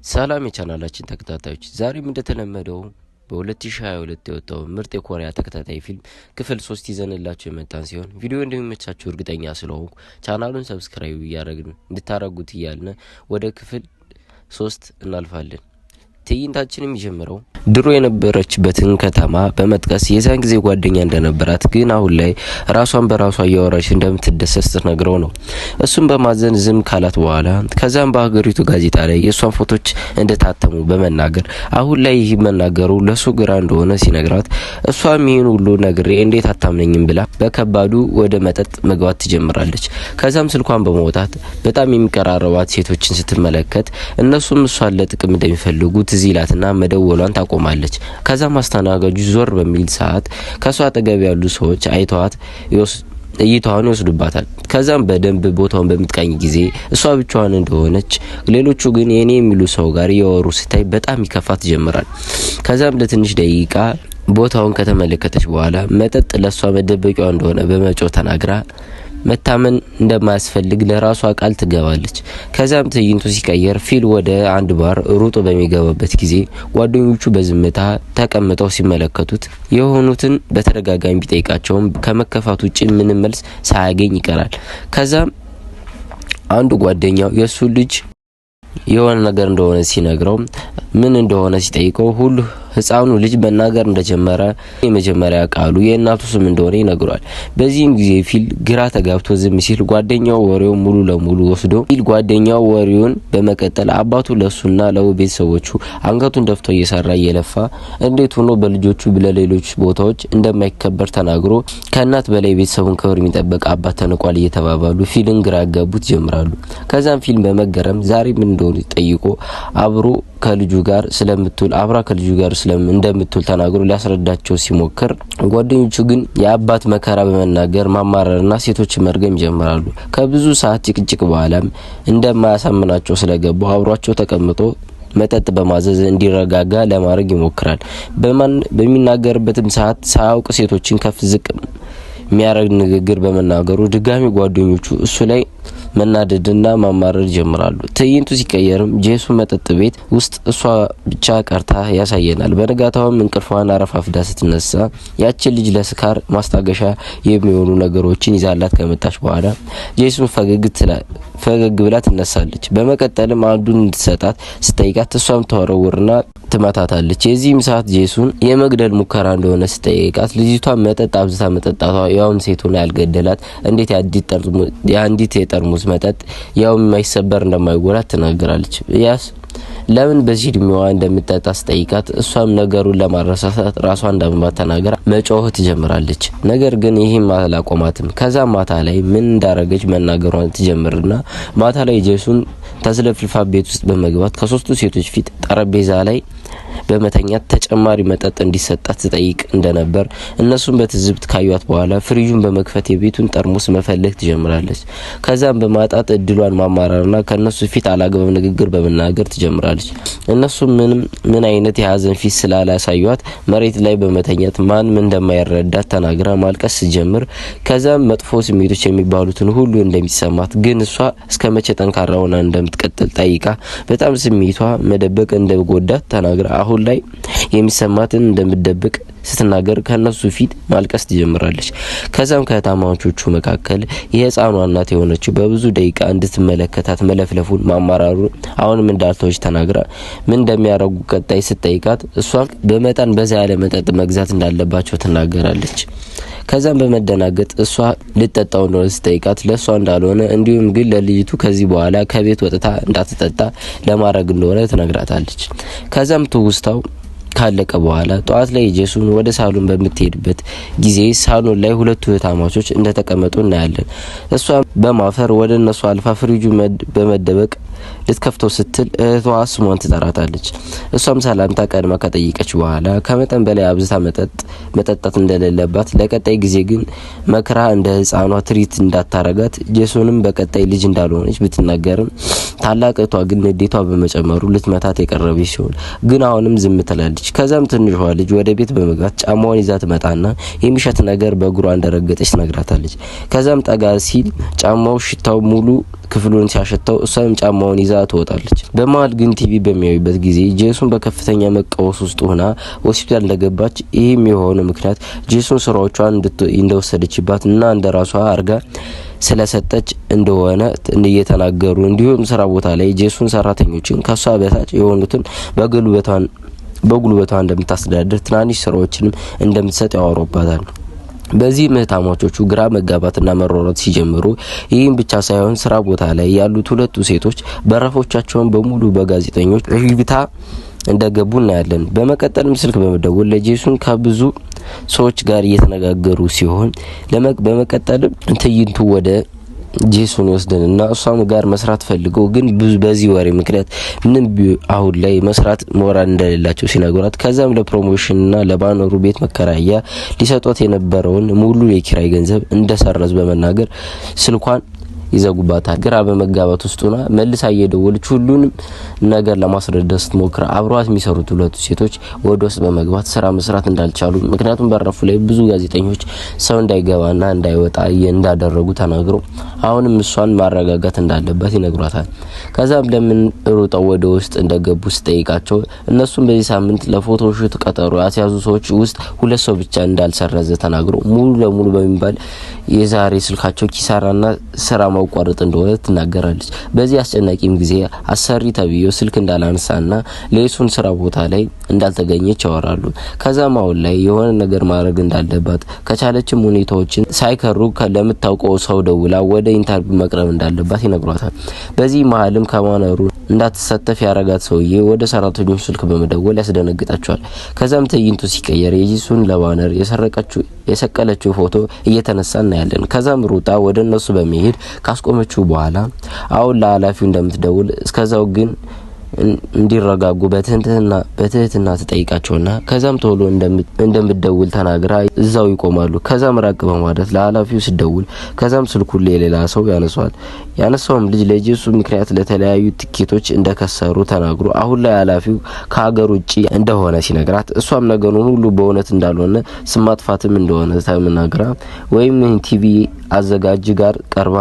ሰላም የቻናላችን ተከታታዮች፣ ዛሬም እንደተለመደው በ2022 የወጣው ምርጥ የኮሪያ ተከታታይ ፊልም ክፍል 3 ይዘንላችሁ የመጣን ሲሆን፣ ቪዲዮ እንደሚመቻችሁ እርግጠኛ ስለሆንኩ ቻናሉን subscribe እያደረግን እንድታረጉት እያልን ወደ ክፍል 3 እናልፋለን። ትዕይንታችን የሚጀምረው ድሮ የነበረችበትን ከተማ በመጥቀስ የዛን ጊዜ ጓደኛ እንደነበራት ግን አሁን ላይ ራሷን በራሷ እያወራች እንደምትደሰት ስትነግረው ነው። እሱም በማዘን ዝም ካላት በኋላ ከዛም በሀገሪቱ ጋዜጣ ላይ የእሷን ፎቶች እንደታተሙ በመናገር አሁን ላይ ይህ መናገሩ ለሱ ግራ እንደሆነ ሲነግራት፣ እሷም ይህን ሁሉ ነግሬ እንዴት አታምነኝም ብላ በከባዱ ወደ መጠጥ መግባት ትጀምራለች። ከዛም ስልኳን በመውጣት በጣም የሚቀራረባት ሴቶችን ስትመለከት እነሱም እሷን ለጥቅም እንደሚፈልጉ ትዝ ይላትና መደወሏን ታቆማለች። ከዛም አስተናጋጁ ዞር በሚል ሰዓት ከሷ አጠገብ ያሉ ሰዎች አይተዋት እይታዋን ይወስዱባታል። ከዛም በደንብ ቦታውን በምትቃኝ ጊዜ እሷ ብቻዋን እንደሆነች፣ ሌሎቹ ግን የኔ የሚሉ ሰው ጋር እያወሩ ስታይ በጣም ይከፋት ይጀምራል። ከዛም ለትንሽ ደቂቃ ቦታውን ከተመለከተች በኋላ መጠጥ ለሷ መደበቂያዋ እንደሆነ በመጮህ ተናግራ መታመን እንደማያስፈልግ ለራሷ ቃል ትገባለች። ከዛም ትዕይንቱ ሲቀየር ፊል ወደ አንድ ባር ሩጦ በሚገባበት ጊዜ ጓደኞቹ በዝምታ ተቀምጠው ሲመለከቱት የሆኑትን በተደጋጋሚ ቢጠይቃቸውም ከመከፋት ውጭ ምንም መልስ ሳያገኝ ይቀራል። ከዛም አንዱ ጓደኛው የእሱ ልጅ የሆነ ነገር እንደሆነ ሲነግረው ምን እንደሆነ ሲጠይቀው ሁሉ ህፃኑ ልጅ መናገር እንደጀመረ የመጀመሪያ ቃሉ የእናቱ ስም እንደሆነ ይነግሯል። በዚህም ጊዜ ፊል ግራ ተጋብቶ ዝም ሲል ጓደኛው ወሬውን ሙሉ ለሙሉ ወስዶ ፊል ጓደኛው ወሬውን በመቀጠል አባቱ ለሱና ለቤተሰቦቹ አንገቱን ደፍቶ እየሰራ እየለፋ እንዴት ሆኖ በልጆቹ ለሌሎች ቦታዎች እንደማይከበር ተናግሮ ከእናት በላይ ቤተሰቡን ክብር የሚጠብቅ አባት ተንቋል እየተባባሉ ፊልን ግራ ያጋቡት ይጀምራሉ። ከዛም ፊል በመገረም ዛሬ ምን እንደሆነ ጠይቆ አብሮ ከልጁ ጋር ስለምትውል አብራ ከልጁ ጋር እንደምትውል ተናግሮ ሊያስረዳቸው ሲሞክር ጓደኞቹ ግን የአባት መከራ በመናገር ማማረርና ሴቶችን መርገም ይጀምራሉ። ከብዙ ሰዓት ጭቅጭቅ በኋላም እንደማያሳምናቸው ስለገባው አብሯቸው ተቀምጦ መጠጥ በማዘዝ እንዲረጋጋ ለማድረግ ይሞክራል። በሚናገርበትም ሰዓት ሳያውቅ ሴቶችን ከፍ ዝቅ የሚያደርግ ንግግር በመናገሩ ድጋሚ ጓደኞቹ እሱ ላይ መናደድና ማማረር ይጀምራሉ። ትዕይንቱ ሲቀየርም ጄሱ መጠጥ ቤት ውስጥ እሷ ብቻ ቀርታ ያሳየናል። በንጋታውም እንቅልፏን አረፋፍዳ ስትነሳ ያችን ልጅ ለስካር ማስታገሻ የሚሆኑ ነገሮችን ይዛላት ከመጣች በኋላ ጄሱን ፈገግ ብላ ትነሳለች። በመቀጠልም አንዱን እንድትሰጣት ስጠይቃት እሷም ተወረውርና ትመታታለች። የዚህም ሰዓት ጄሱን የመግደል ሙከራ እንደሆነ ስጠይቃት ልጅቷ መጠጥ አብዝታ መጠጣቷ ያውም ሴት ሆና ያልገደላት እንዴት የአንዲት የጠርሙስ መጠጥ ያው የማይሰበር እንደማይጎላት ትናገራለች። ያስ ለምን በዚህ እድሜዋ እንደምትጠጣ ስጠይቃት እሷም ነገሩን ለማረሳሳት ራሷ እንዳመማት ተናግራ መጮህ ትጀምራለች። ነገር ግን ይህም አላቆማትም። ከዛ ማታ ላይ ምን እንዳረገች መናገሯን ትጀምርና ማታ ላይ ጄሱን ተዝለፍልፋ ቤት ውስጥ በመግባት ከሶስቱ ሴቶች ፊት ጠረጴዛ ላይ በመተኛት ተጨማሪ መጠጥ እንዲሰጣት ትጠይቅ እንደነበር እነሱም በትዝብት ካዩት በኋላ ፍሪጁን በመክፈት የቤቱን ጠርሙስ መፈለግ ትጀምራለች። ከዛም በማጣት እድሏን ማማረርና ከነሱ ፊት አላግባብ ንግግር በመናገር ትጀምራለች። እነሱም ምንም ምን አይነት የሀዘን ፊት ስላላሳዩት መሬት ላይ በመተኛት ማንም እንደማይረዳት ተናግራ ማልቀስ ስትጀምር ከዛም መጥፎ ስሜቶች የሚባሉትን ሁሉ እንደሚሰማት ግን እሷ እስከ መቼ ጠንካራ ሆና እንደምትቀጥል ጠይቃ በጣም ስሜቷ መደበቅ እንደጎዳት ተናግራ አሁን ላይ የሚሰማትን እንደምትደብቅ ስትናገር ከነሱ ፊት ማልቀስ ትጀምራለች። ከዛም ከታማቾቹ መካከል የህፃኗ እናት የሆነችው በብዙ ደቂቃ እንድትመለከታት መለፍለፉን ማማራሩ አሁንም እንዳልተወች ተናግራ ምን እንደሚያደርጉ ቀጣይ ስትጠይቃት እሷም በመጠን በዛ ያለ መጠጥ መግዛት እንዳለባቸው ትናገራለች። ከዛም በመደናገጥ እሷ ልጠጣው እንደሆነ ስጠይቃት ለእሷ እንዳልሆነ እንዲሁም ግን ለልጅቱ ከዚህ በኋላ ከቤት ወጥታ እንዳትጠጣ ለማድረግ እንደሆነ ትነግራታለች። ከዛም ትውስታው ካለቀ በኋላ ጠዋት ላይ ጄሱን ወደ ሳሎን በምትሄድበት ጊዜ ሳሎን ላይ ሁለቱ እህታማቾች እንደተቀመጡ እናያለን። እሷ በማፈር ወደ እነሱ አልፋ ፍሪጁ በመደበቅ ልትከፍተው ስትል እህቷ ስሟን ትጠራታለች። እሷም ሰላምታ ቀድማ ከጠየቀች በኋላ ከመጠን በላይ አብዝታ መጠጥ መጠጣት እንደሌለባት ለቀጣይ ጊዜ ግን መክራ እንደ ሕፃኗ ትሪት እንዳታረጋት ጄሶንም በቀጣይ ልጅ እንዳልሆነች ብትናገርም ታላቅ እህቷ ግን ንዴቷ በመጨመሩ ልትመታት የቀረበች ሲሆን ግን አሁንም ዝም ትላለች። ከዛም ትንሿ ልጅ ወደ ቤት በመግባት ጫማዋን ይዛ ትመጣና የሚሸት ነገር በእግሯ እንደረገጠች ትነግራታለች። ከዛም ጠጋ ሲል ጫማው ሽታው ሙሉ ክፍሉን ሲያሸተው እሷም ጫማውን ይዛ ትወጣለች። በመሀል ግን ቲቪ በሚያዩበት ጊዜ ጄሱን በከፍተኛ መቃወስ ውስጥ ሆና ሆስፒታል እንደገባች፣ ይህም የሆነው ምክንያት ጄሱን ስራዎቿን እንደወሰደችባት እና እንደራሷ አርጋ ስለሰጠች እንደሆነ እየተናገሩ፣ እንዲሁም ስራ ቦታ ላይ ጄሱን ሰራተኞችን ከሷ በታች የሆኑትን በጉልበቷ እንደምታስተዳድር፣ ትናንሽ ስራዎችንም እንደምትሰጥ ያወሩባታል። በዚህ እህታማቾቹ ግራ መጋባትና መሯሯጥ ሲጀምሩ፣ ይህም ብቻ ሳይሆን ስራ ቦታ ላይ ያሉት ሁለቱ ሴቶች በረፎቻቸውን በሙሉ በጋዜጠኞች እይታ እንደገቡ እናያለን። በመቀጠልም ስልክ በመደወል ለጄሱን ከብዙ ሰዎች ጋር እየተነጋገሩ ሲሆን፣ በመቀጠልም ትዕይንቱ ወደ ጄሱን ይወስደን እና እሷም ጋር መስራት ፈልገው ግን በዚህ ወሬ ምክንያት ምንም አሁን ላይ መስራት ሞራል እንደሌላቸው ሲነግሯት፣ ከዛም ለ promotion ና ለባነሩ ቤት መከራያ ሊሰጧት የነበረውን ሙሉ የኪራይ ገንዘብ እንደሰረዙ በመናገር ስልኳን ይዘጉባታል። ግራ በመጋባት ውስጥ ሆና መልሳ እየደወለች ሁሉንም ነገር ለማስረዳት ስትሞክር አብሯት የሚሰሩት ሁለቱ ሴቶች ወደ ውስጥ በመግባት ስራ መስራት እንዳልቻሉ፣ ምክንያቱም በረፉ ላይ ብዙ ጋዜጠኞች ሰው እንዳይገባና እንዳይወጣ እንዳደረጉ ተናግረው አሁንም እሷን ማረጋጋት እንዳለባት ይነግሯታል። ከዛም ለምን ሩጠው ወደ ውስጥ እንደገቡ ስጠይቃቸው እነሱም በዚህ ሳምንት ለ photoshoot ቀጠሮ ያስያዙ ሰዎች ውስጥ ሁለት ሰው ብቻ እንዳልሰረዘ ተናግሮ ሙሉ ለሙሉ በሚባል የዛሬ ስልካቸው ኪሳራና ስራ ማቋረጥ እንደሆነ ትናገራለች። በዚህ አስጨናቂም ጊዜ አሰሪ ተብዬው ስልክ እንዳላነሳና ለሱን ስራ ቦታ ላይ እንዳልተገኘች ያወራሉ። ከዛም አሁን ላይ የሆነ ነገር ማድረግ እንዳለባት፣ ከቻለችም ሁኔታዎችን ሳይከሩ ለምታውቀው ሰው ደውላ ወደ interview መቅረብ እንዳለባት ይነግሯታል። በዚህ መሀልም ከባነሩ እንዳትሳተፍ ያረጋት ሰውዬ ወደ ሰራተኞች ስልክ በመደወል ያስደነግጣቸዋል። ከዛም ትዕይንቱ ሲቀየር የጂሱን ለባነር የሰረቀችው የሰቀለችው ፎቶ እየተነሳ እናያለን። ከዛም ሩጣ ወደ እነሱ በመሄድ ካስቆመችው በኋላ አሁን ለኃላፊው እንደምትደውል፣ እስከዛው ግን እንዲረጋጉ በትህትና ትጠይቃቸውና ከዛም ቶሎ እንደምትደውል ተናግራ እዛው ይቆማሉ። ከዛም ራቅ በማለት ለኃላፊው ስደውል ከዛም ስልኩን ለሌላ ሰው ያነሷል። ያነሳውም ልጅ ለጄሱ ምክንያት ለተለያዩ ትኬቶች እንደከሰሩ ተናግሮ አሁን ላይ ኃላፊው ከሀገር ውጪ እንደሆነ ሲነግራት፣ እሷም ነገሩን ሁሉ በእውነት እንዳልሆነ ስም ማጥፋትም እንደሆነ ተናግራ ወይም ቲቪ አዘጋጅ ጋር ቀርባ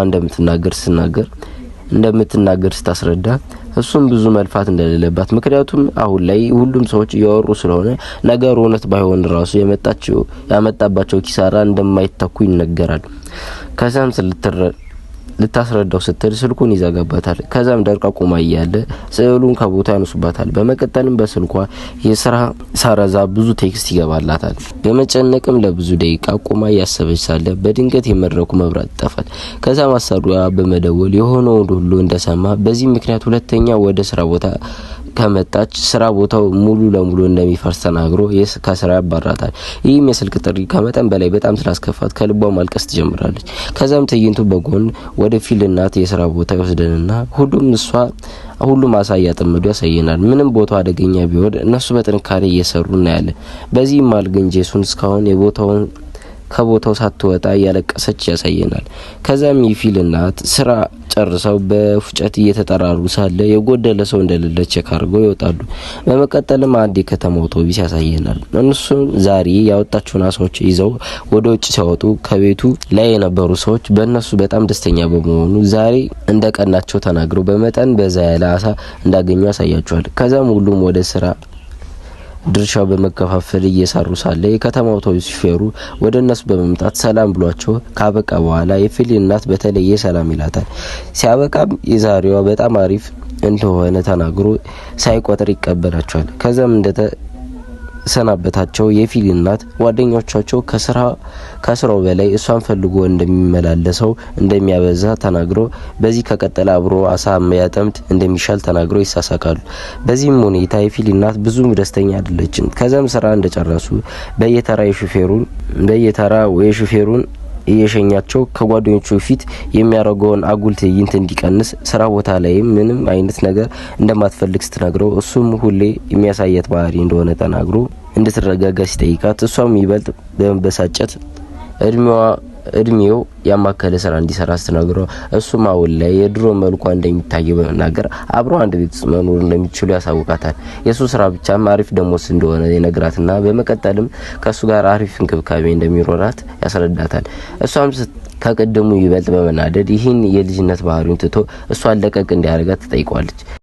እንደምትናገር ስታስረዳ፣ እሱም ብዙ መልፋት እንደሌለባት፣ ምክንያቱም አሁን ላይ ሁሉም ሰዎች እያወሩ ስለሆነ ነገሩ እውነት ባይሆን ራሱ የመጣቸው ያመጣባቸው ኪሳራ እንደማይተኩ ይነገራል። ከዛም ልታስረዳው ስትል ስልኩን ይዘጋባታል። ከዛም ደርቃ ቆማ እያለ ስዕሉን ከቦታ ያነሱባታል። በመቀጠልም በስልኳ የስራ ሰረዛ ብዙ text ይገባላታል። በመጨነቅም ለብዙ ደቂቃ ቆማ እያሰበች ሳለ በድንገት የመድረኩ መብራት ይጠፋል። ከዛም አሰሪዋ በመደወል የሆነውን ሁሉ እንደሰማ፣ በዚህ ምክንያት ሁለተኛ ወደ ስራ ቦታ ከመጣች ስራ ቦታው ሙሉ ለሙሉ እንደሚፈርስ ተናግሮ ከስራ ያባራታል። ይህም የስልክ ጥሪ ከመጠን በላይ በጣም ስላስከፋት ከልቧ ማልቀስ ትጀምራለች። ከዛም ትዕይንቱ በጎን ወደ ፊል እናት የስራ ቦታ ይወስደንና ሁሉም እሷ ሁሉም አሳ እያጠመዱ ያሳየናል። ምንም ቦታው አደገኛ ቢሆን እነሱ በጥንካሬ እየሰሩ እናያለን። በዚህ መሀል ግን ጄሱን እስካሁን የቦታውን ከቦታው ሳትወጣ እያለቀሰች ያሳየናል። ከዛም የፊል እናት ስራ ጨርሰው በፉጨት እየተጠራሩ ሳለ የጎደለ ሰው እንደሌለ check አድርገው ይወጣሉ። በመቀጠልም አንድ የከተማ አውቶቡስ ያሳየናል። እነሱም ዛሬ ያወጣቸውን አሳዎች ይዘው ወደ ውጭ ሲያወጡ ከቤቱ ላይ የነበሩ ሰዎች በእነሱ በጣም ደስተኛ በመሆኑ ዛሬ እንደቀናቸው ተናግረው በመጠን በዛ ያለ አሳ እንዳገኙ ያሳያቸዋል። ከዛም ሁሉም ወደ ስራ ድርሻው በመከፋፈል እየሰሩ ሳለ የከተማ አውቶቡስ ሹፌሩ ወደ እነሱ በመምጣት ሰላም ብሏቸው ካበቃ በኋላ የፊል እናት በተለየ ሰላም ይላታል። ሲያበቃም የዛሬዋ በጣም አሪፍ እንደሆነ ተናግሮ ሳይቆጥር ይቀበላቸዋል። ከዛም እንደተሰናበታቸው የፊል እናት ጓደኞቻቸው ከስራው በላይ እሷን ፈልጎ እንደሚመላለሰው እንደሚያበዛ ተናግሮ በዚህ ከቀጠለ አብሮ አሳ ያጠምድ እንደሚሻል ተናግሮ ይሳሳቃሉ። በዚህም ሁኔታ የፊል እናት ብዙም ደስተኛ አይደለችም። ከዛም ስራ እንደጨረሱ በየተራ የሹፌሩን እየሸኛቸው ከጓደኞቹ ፊት የሚያደርገውን አጉል ትዕይንት እንዲቀንስ፣ ስራ ቦታ ላይም ምንም አይነት ነገር እንደማትፈልግ ስትነግረው እሱም ሁሌ የሚያሳያት ባህሪ እንደሆነ ተናግሮ እንድትረጋጋ ሲጠይቃት፣ እሷም ይበልጥ በመበሳጨት እድሜው ያማከለ ስራ እንዲሰራ ስትነግረው፣ እሱም አሁን ላይ የድሮ መልኳ እንደሚታየው በመናገር አብረው አንድ ቤት ውስጥ መኖር እንደሚችሉ ያሳውቃታል። የሱ ስራ ብቻም አሪፍ ደሞዝ እንደሆነ ይነግራትና በመቀጠልም ከሱ ጋር አሪፍ እንክብካቤ እንደሚኖራት ያስረዳታል። እሷም ከቅድሙ ይበልጥ በመናደድ ይህን የልጅነት ባህሪውን ትቶ እሷን ለቀቅ እንዲያደርጋት ትጠይቀዋለች።